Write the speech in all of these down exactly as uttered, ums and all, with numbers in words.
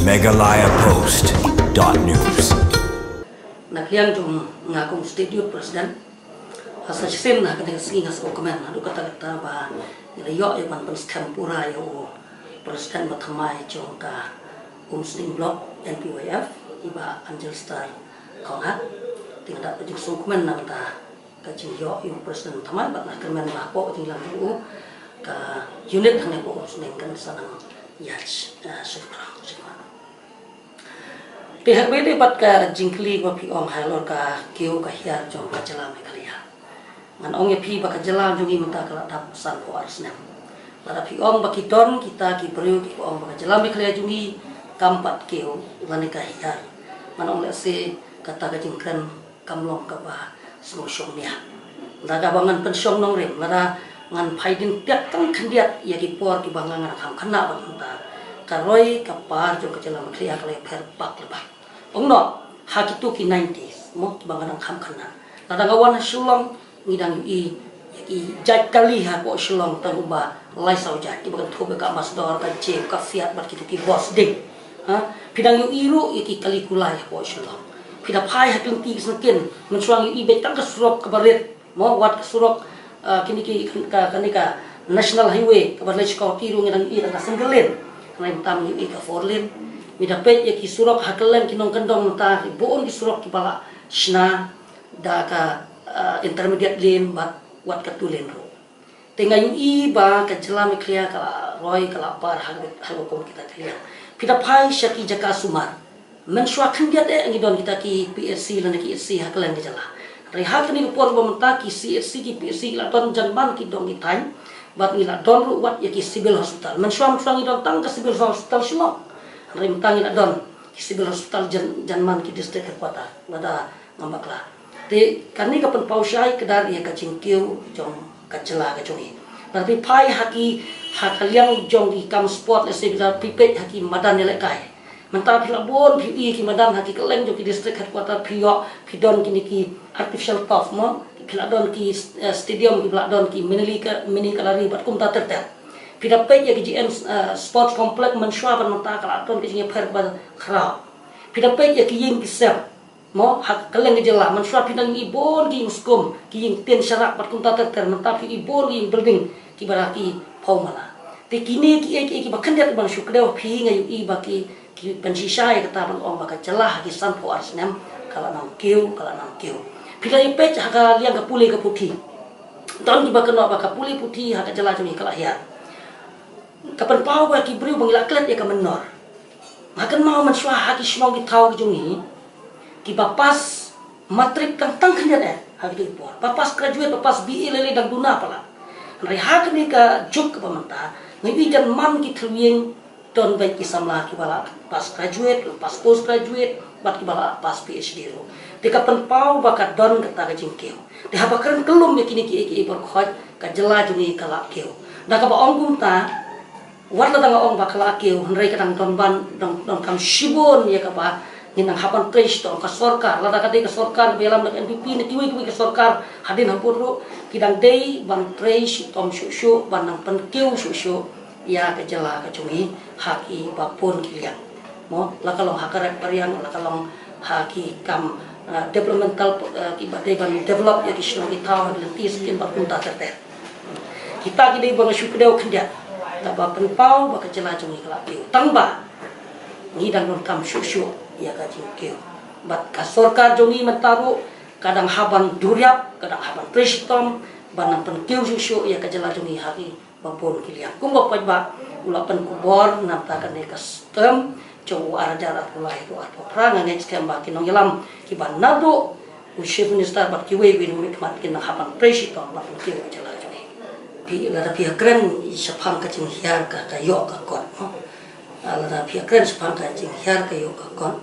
Meghalaya Post dot news. Na ka liang jong nga kum State Youth President, ha sa shisien na kane ka sngi nga sngewkmen haduh katta katta ba ngi la ïoh ïa ban pynskhem pura ïa u President ba thymmai jong ka Umsning Block N P Y F, i Bah Angelstar Konghat. Te nga da ka jingsngewkmen na ka bynta ka jingïoh ïa u President thymmai, bad nga kyrmen ba hapoh ka jingïalang jong u, ka unit hangne hapoh Umsning kan sa nang ïaid, eh, shaphrang shaphrang. Te hynrei dei bad ka jingkylli ba phi ong halor ka kiew ka hiar jong ka jylla Meghalaya. Ngan ong ïa phi ba ka jylla jong ngi mynta ka la dap sanphew ar snem. Lada phi ong ba ki don kita ki briew kiba ong ba ka jylla Meghalaya jong ngi kam pat kiew lane ka hiar, ngan ong lehse kata ka jingkren kam long kaba sngewshongnia. Lada ba ngan pynshong nongrim, lada ngan phai dien tiak tang khyndiat ïa ki por kiba nga nga kham khynnah bad mynta, ka roi ka par jong ka jylla Meghalaya ka la ïapher bak le bak. Ong noh, ha kito ki nineties mo, kiba nga dang kham khynnah, lada nga wan ha Shillong, ngi dang ïohi ïa ki jait kali hapoh Shillong tang kumba lai saw jait, kiba kynthup ïa ka Ambassador, ka Jeep, ka Fiat bad kito ki bus ding. Ha, phi dang ïohi ruh ïa ki kali kulai hapoh Shillong. Phi da phai ha ki lynti ki syngkien, mynshuwa ngi ïohi beit tang ka surok kaba rit mo, wat ka surok, ah, kine ki, ka, kane ka National Highway kaba leit sha Guwahati ruh ngi dang ïohi tang ka single lane. Hynrei mynta ngi ïohi ka four lane. Ngi da peit ïa ki surok ha kylleng ki nongkyndong mynta, bun ki surok kiba la shna da ka, ah, intermediate lane bad wat ka two lane ruh. Te nga ïohi ba ka jylla Meghalaya ka la roi ka la par ha, ha rukom kita ki liang. Phi da phai sha ki jaka sumar, mynshuwa khyndiat eh ngi don kita ki P H C lane ki H C ha kylleng ka jylla. Hynrei ha kane ka por ba mynta ki C H C ki P H C ki la don jan man ki dong ki thaiñ, bad ngi la don ruh wat ïa ki civil hospital. Mynshuwa mynshuwa ngi don tang ka civil hospital Shillong, hynrei mynta ngi la don ki civil hospital jan, jan man ki district headquarter, lada ngam bakla. Te kane ka pynpaw shai kdar ïa ka jingkiew jong ka jylla ka jong ngi. Lada phi phai ha ki, ha ka liang jong ki kam sport, lehse lada phi peit ha ki madan ïalehkai, mynta phi la bun phi ïohi ki madan ha ki kylleng jong ki district headquarter, phi ïoh, phi don kine ki artificial turf mo, phi la don ki, eh, stadium, phi la don ki mini ka, mini gallery bad kumta ter ter. Phi da peit ïa ki G N, eh, Sports Complex, mynshuwa bad mynta ka la don ka jingïapher ba khraw. Phi da peit ïa ki ïing ki sem mo, ha kylleng ka jylla, mynshuwa phi dang ïohi bun ki ïing skum, ki ïing tin sharak bad kumta ter ter, mynta phi ïohi bun ki ïing building kiba la ki phew mala. Te kine kiei kiei kiba khyndiat kiba nga shu kdew ha phi, nga ïohi ba ki, ki pynshisha ïa kata ban ong ba ka jylla ha ki sanphew ar snem ka la nang kiew, ka la nang kiew. Phi da ïa peit ha ka liang ka pule ka puthi, don kiba kynnoh ba ka pule puthi ha ka jylla jong ngi ka la hiar. Ka pynpaw ba ki briew ba ngi la klet ïa ka mynnor. Nga kynmaw mynshuwa ha ki shnong ki thaw ki jong ngi, kiba pass matric tang tang khyndiat eh ha kito ki por, ba pass graduate, ba pass B A lei lei dang duna palat. Hynrei ha kane ka juk kaba mynta, nga ïohi jan man ki thliew ïing don beit ki samla kiba la pass graduate, pass post graduate bad kiba la pass P H D ruh. Te ka pynpaw ba ka don kata ka jingkiew. Te haba kren kyllum ïa kine kiei kiei baroh khoit, ka jylla jong ngi ka la kiew. Da kaba ong kumta, wat la dang ong ba ka la kiew, hynrei ka dang don ban, dang, dang kam shibun ïa kaba ngin nang hap ban trei shitom. Ka sorkar, lada ka dei ka sorkar ba ïalam da ka N P P ne kiwei kiwei ki sorkar hadien habud ruh, ki dang dei ban trei shitom shuh shuh, ban nang pynkiew shuh shuh ïa ka jylla ka jong ngi ha kiba bun ki liang. Mo, la ka long ha ka rep ka riang, la ka long ha ki kam, ah, developmental, ah, kiba dei ban develop ïa ki shnong ki thaw, ha ki lynti skim bad kumta ter ter. Kita ki dei ba nga shu kdew khyndiat, kaba pynpaw ba ka jylla jong ngi ka la kiew. Tang ba ngi dang donkam shuh shuh ïa ka jingkiew. Bad ka sorkar jong ngi mynta ruh ka dang hap ban duriap, ka dang hap ban trei shitom ban nang pynkiew shuh shuh ïa ka jylla jong ngi ha ki ba bun ki liang. Kumba paidbah u la pynkupbor, na bynta kane ka term jong u ar hajar arphew lai haduh arphew phra, nga ngeit skhem ba ki nongïalam kiba naduh u Chief Minister bad kiwei kiwei na mihkhmat kin nang hap ban trei shitom ban pynkiew ïa ka jylla jong ngi. Phi, lada phi ïakren shaphang ka jinghiar ka, ka ïoh ka kot, no? Ah, lada phi ïakren shaphang ka jinghiar ka ïoh ka kot,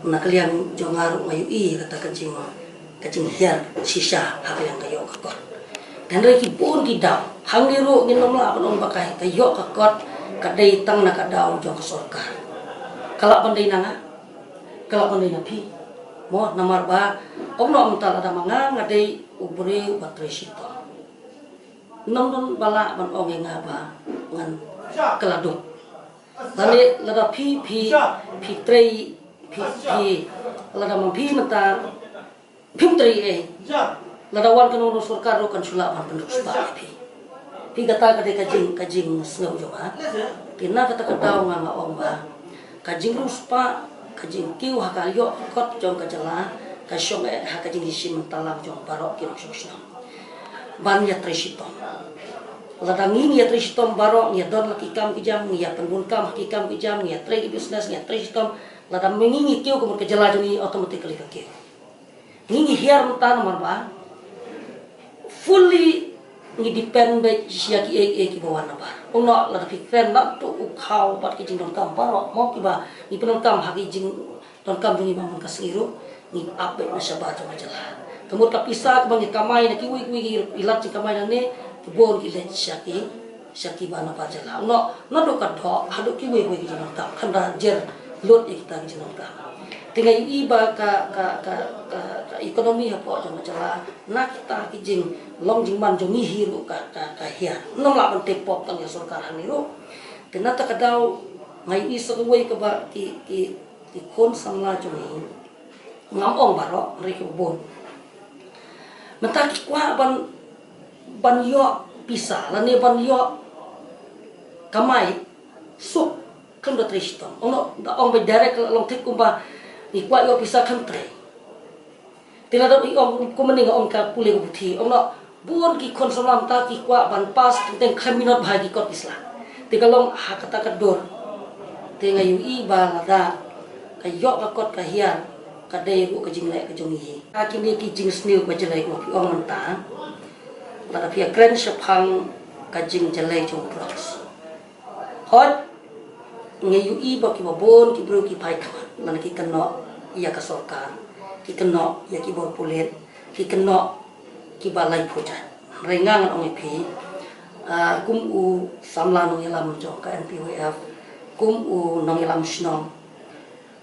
na ka liang jong nga ruh nga ïohi kata ka jing, ka jinghiar shisha ha ka liang ka ïoh ka kot. Hynrei ki bun ki daw, hangne ruh ngin ym lah ban ong ba ka, ka ïoh ka kot ka dei tang na ka daw jong ka sorkar. Ka lah ban dei na nga, ka lah ban dei na phi. Mo, namar ba ong noh mynta lada ma nga nga dei u briew ba trei shitom, ym don ba lah ban ong ïa nga ba ngan kylla duk. Lane lada phi phi phi trei phi phi lada man phi mynta phim trei eh. Lada wan kano kano sorkar ruh kan shu lah ban pynrung spah ïa phi. Phi kata ka dei ka jing ka jingsngew jong nga. Te na kata ka daw nga nga ong ba ka jingriewspah, ka jingkiew ha ka ïoh ka kot jong ka jylla ka shong eh ha ka jingshisha mynta lang jong baroh ki nongshong shnong. Ban ïatrei shitom. Lada ngi ngi ïatrei shitom baroh, ngi ïa don la ki kam ki jam, ngi ïa pynbun kam ha ki kam ki jam, ngi ïatrei ki business, ngi ïatrei shitom. Lada ngi ngi kiew ka mut ka jylla jong ngi automatically ka kiew. Ngi ngi hiar mynta namar ba fully ngi depend beit sha ki ei ei kiba wan nabar. Uno lada phi kren naduh u khaw bad ki jingdonkam baroh mo kiba ngi pyndonkam ha ki jingdonkam jong ngi ba man ka sngi ruh ngi ap beit na shabar jong ka jylla. Ka mut ka pisa kaba ngi kamai na kiwei kiwei ki lad jingkamai nangne ki bun ki leit sha ki sha kiba nabar jylla. Uno naduh ka doh haduh kiwei kiwei ki jingdonkam kan da jer lut ïa kita ki jingdonkam. Te nga ïohi ba ka ka ka ka, ka economy hapoh jong ka jylla na kita ki jinglong jingman jong ngi hi ruh ka ka ka hiar. Ngam lah ban tei pop tang ïa sorkar hangne ruh. Te na kata ka daw nga ïohi sa kawei kaba ki ki ki khun samla jong ngi ngam ong baroh hynrei kiba bun mynta ki kwah ban ban ïoh pisa lane ban ïoh kamai suk khlem da trei shitom. Ong noh da ong ba direct long thik kumba ngi kwah ïoh pisa khlem trei. Te lada i ong kumne nga ong ka pule ka puthi ong noh bun ki khun samla mynta ki kwah ban pass teng teng khlem minot bha ki kot ki sla. Te ka long ha kata ka dur. Te nga ïohi ba lada ka ïoh ka kot ka hiar ka dei ruh ka jingleh ka jong ngi. Ha kine ki jingsniew ba jyllei kumba phi ong mynta lada phi ïa kren shaphang ka jingjyllei jong drugs. Hooid nga ïohi ba kiba bun ki briew ki phai khmat lane ki kynnoh ïa ka sorkar, ki kynnoh ïa ki bor pulit, ki kynnoh kiba laiphew jait. Hynrei nga ngan ong ïa phi, ah, kum u samla nongïalam jong ka N P Y F, kum u nongïalam shnong,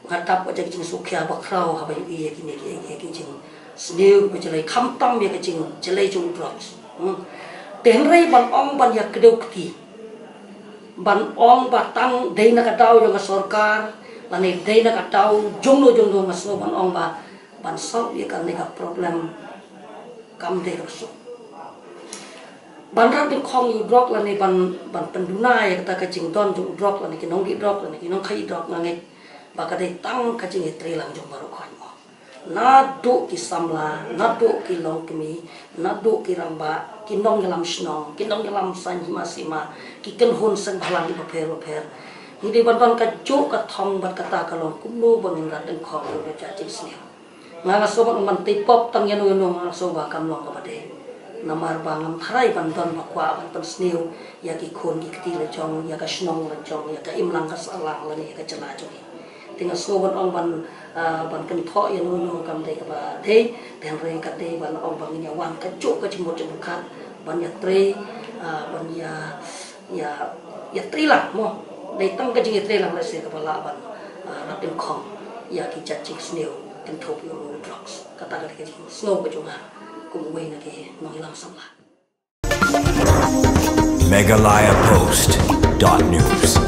nga tap ka jingsukhia ba khraw haba ïohi ïa kine ki, ïa ki jingsniew ba jyllei khamtam ïa ka jingjyllei jong drugs. Hmm. Te hynrei ban ong ban ïa kdew kti ban ong ba tang dei na ka daw jong ka sorkar lane dei na ka daw jong no jong no nga sngew ban ong ba ban solve ïa kane ka problem kam dei kaba suk. Ban rat nyngkong ïa u drok lane ban ban pynduna ïa kata ka jingdon jong u drok lane ki nongdih drok lane ki nongkhaïi drok nga ngeit ba ka dei tang ka jingïatreilang jong baroh khoit mo. Naduh ki samla, naduh ki longkmie, naduh ki rangbah, ki nongïalam shnong, ki nongïalam saiñ hima sima, ki kynhun seng bhalang bapher bapher. Ngi dei ban don kajuh ka thong bad kata ka long kumno ba ngin rat nyngkong ïa ka jingsniew. Nga nga sngew ban tei pop tang ïano ïano nga sngew ba kam long kaba dei. Namar ba ngam tharai ban don ba kwah ban pynsniew ïa ki khun ki kti la jong, ïa ka shnong la jong, ïa ka imlang ka sahlang lane ïa ka jylla jong ngi. Te nga sngew ban ong ban, ah, ban kynthoh ïano ïano kam dei kaba dei. Te hynrei ka dei ban ong ba ngin ïa wan kajuh ka jingmut jingpyrkhat ban ïatrei, ah, ban ïa ïa ïatreilang mo. Dei tang ka jingïatreilang lehse kaba lah ban, ah, rat nyngkong ïa ki jait jingsniew kynthup ïa u drugs. Kata ka dei ka jingsngew ka jong nga kum uwei na ki nongïalam samla. Meghalaya Post dot news.